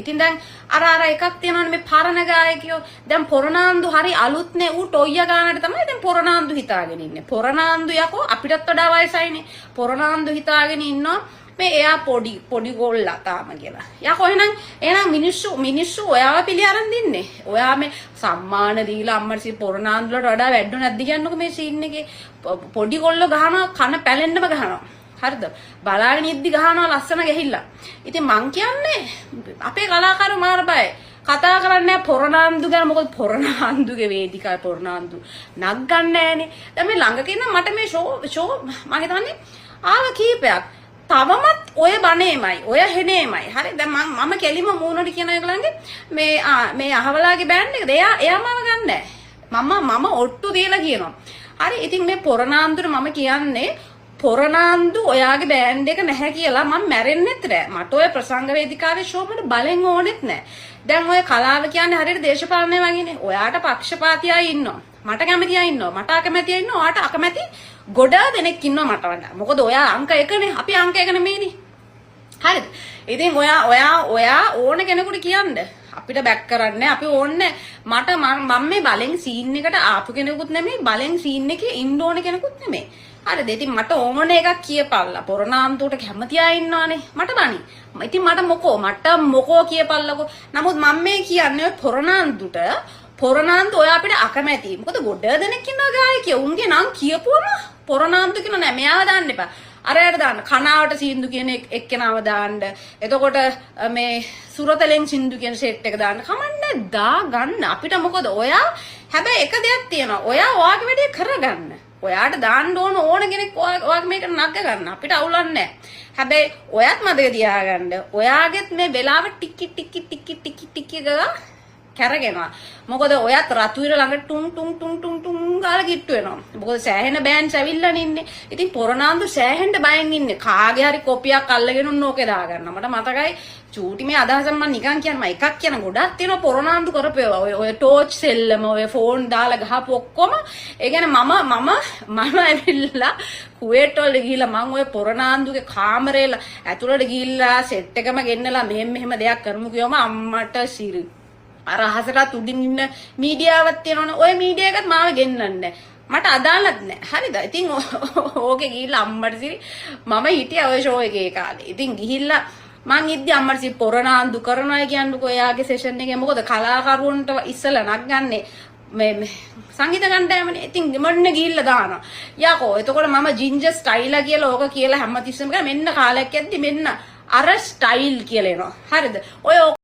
ඉතින් දැන් අර අර එකක් තියෙනවනේ මේ පරණ ගායකයෝ. දැන් පොරණාන්දු හරි අලුත්නේ. ඌ ටොයිය ගානට තමයි දැන් පොරණාන්දු හිතාගෙන ඉන්නේ. පොරණාන්දු යකෝ අපිටත් වඩා වයසයිනේ. පොරණාන්දු හිතාගෙන ඉන්නවා මේ එයා පොඩි පොඩි ගොල්ලා තාම කියලා. යකෝ, එහෙනම් එහෙනම් මිනිස්සු මිනිස්සු ඔයාව පිළි අරන් දින්නේ. ඔයා මේ සම්මාන දීලා අම්මට සි පොරණාන්දුලට වඩා වැඩ නැද්ද කියන්නකෝ. මේ සීන් එකේ පොඩි ගොල්ලෝ ගහනවා, කන පැලෙන්නම ගහනවා. හරිද? බලාගෙන ඉද්දි ගහනවා ලස්සන ගහිල්ලා. ඉතින් මං කියන්නේ අපේ කලාකාරයෝ මාර බයයි. කතා කරන්නේ නැහැ පොරණාන්දු ගැන. මොකද පොරණාන්දුගේ වේදිකාවේ පොරණාන්දු නග්ගන්නේ නැහනේ. දැන් මේ ළඟක ඉන්න මට මේ ෂෝ ෂෝ මං හිතන්නේ ආව කීපයක්. තවමත් ඔය බණේමයි, ඔය හෙනේමයි. හරි, දැන් මම කෙලිම මූණට කියන ඒගොල්ලන්ගේ මේ මේ අහවලාගේ බෑන්ඩ් එකද? එයා එයා මාව ගන්නෑ. මම මම ඔට්ටු දීලා කියනවා. හරි, ඉතින් මේ පොරණාන්දුර මම කියන්නේ පොරණාන්දු ඔයාගේ බෑන්ඩ් එක නැහැ කියලා මම මැරෙන්නෙත් නෑ. මට ඔය ප්‍රසංග වේදිකාවේ ෂෝ මට බලෙන් ඕනෙත් නෑ. දැන් ඔය කලාව කියන්නේ හරියට දේශපාලනය වගේනේ. ඔයාට පක්ෂපාතී අය ඉන්නවා. මට කැමති අය ඉන්නවා. මට අකමැති අය ඉන්නවා. ඔයාට අකමැති ගොඩ දෙනෙක් ඉන්නවා මට වඩා. මොකද ඔයා අංක එකනේ. අපි අංක එක නෙමෙයිනේ. හරිද? ඉතින් ඔයා ඔයා ඔයා ඕන කෙනෙකුට කියන්න. අපිට බැක් කරන්නේ අපි ඕන්නේ. මට මම මේ බලෙන් සීන් එකට ආපු කෙනෙකුත් නෙමෙයි, බලෙන් සීන් එකේ ඉන්න ඕන කෙනෙකුත් නෙමෙයි. හරිද? ඉතින් මට ඕන එකක් කියපල්ලා. පොරණාන්තුවට කැමති අය ඉන්නවනේ. මට බනි. ඉතින් මට මොකෝ මට මොකෝ කියපල්ලකෝ. නමුත් මම මේ කියන්නේ ඔය පොරණාන්තුට, පොරණාන්තු ඔයා අපිට අකමැති. මොකද ගොඩ දෙනෙක් ඉන්නවා ගායකයෝ. උන්ගේ නම් කියපුවම පොරණාන්තු කියන නෑ, මෙයාව දාන්න එපා. අරයට දාන්න. කනාවට සින්දු කියන එක්කෙනාව දාන්න. එතකොට මේ සුරතලෙන් සින්දු කියන සෙට් එක දාන්න. කමන්නේ දා ගන්න. අපිට මොකද ඔයා හැබැයි එක දෙයක් තියෙනවා. ඔයා ඔයාගේ වැඩේ කරගන්න. ඔයාට දාන්න ඕන ඕන කෙනෙක් ඔයාගේ මේකට නග ගන්න. අපිට අවුලක් නැහැ. හැබැයි ඔයත් මතක තියාගන්න. ඔයාගෙත් මේ වෙලාව ටිකි ටිකි ටිකි ටිකි ටිකි ගා කැරගෙනවා. මොකද ඔයත් රතු ඉර ළඟ ටුන් ටුන් ටුන් ටුන් ටුන් ගාලා කිට්ටු වෙනවා. මොකද සෑහෙන බෑන්ඩ්ස් ඇවිල්ලානේ ඉන්නේ. ඉතින් පොරණාන්දු සෑහෙන්න බයෙන් ඉන්නේ. කාගේ හරි කොපියක් අල්ලගෙන උන්න ඕකේ දාගන්න. මට මතකයි චූටි මේ අදහසක් මම නිකන් කියන්නේ, මම එකක් කියන ගොඩක් තියෙනවා පොරණාන්දු කරපේවා. ඔය ඔය ටෝච් සෙල්ලම, ඔය ෆෝන් දාලා ගහපු ඔක්කොම. ඒ කියන්නේ මම මම මම ඇවිල්ලා කුවේට් වලට ගිහිල්ලා මං ඔය පොරණාන්දුගේ කාමරේ ඇතුළට ගිහිල්ලා සෙට් එකම ගෙන්නලා මෙහෙම මෙහෙම දෙයක් කරමු කිව්වම අම්මට සිරි. අර අහසටත් උඩින් ඉන්න මීඩියාවක් තියෙනවනේ. ඔය මීඩියා එකත් මාව ගෙන්නන්නේ නැහැ. මට අදාළත් නැහැ. හරිද? ඉතින් ඕකේ ගිහිල්ලා අම්මට සිරි මම හිටියා ඔය ෂෝ එකේ ඒ කාලේ. ඉතින් ගිහිල්ලා මං ඉද්දි අම්මට සිරි පොරණාන්දු කරනවා කියන්නකෝ එයාගේ සෙෂන් එකේ. මොකද කලාකරුවන්ට ඉස්සලා නග්ගන්නේ මේ මේ සංගීත කණ්ඩායමනේ. ඉතින් මොන්න ගිහිල්ලා දානවා. යකෝ, එතකොට මම ජින්ජර් ස්ටයිලා කියලා ඕක කියලා හැමතිස්සෙම කරා. මෙන්න කාලයක් යද්දි මෙන්න අර ස්ටයිල් කියලා එනවා. හරිද? ඔය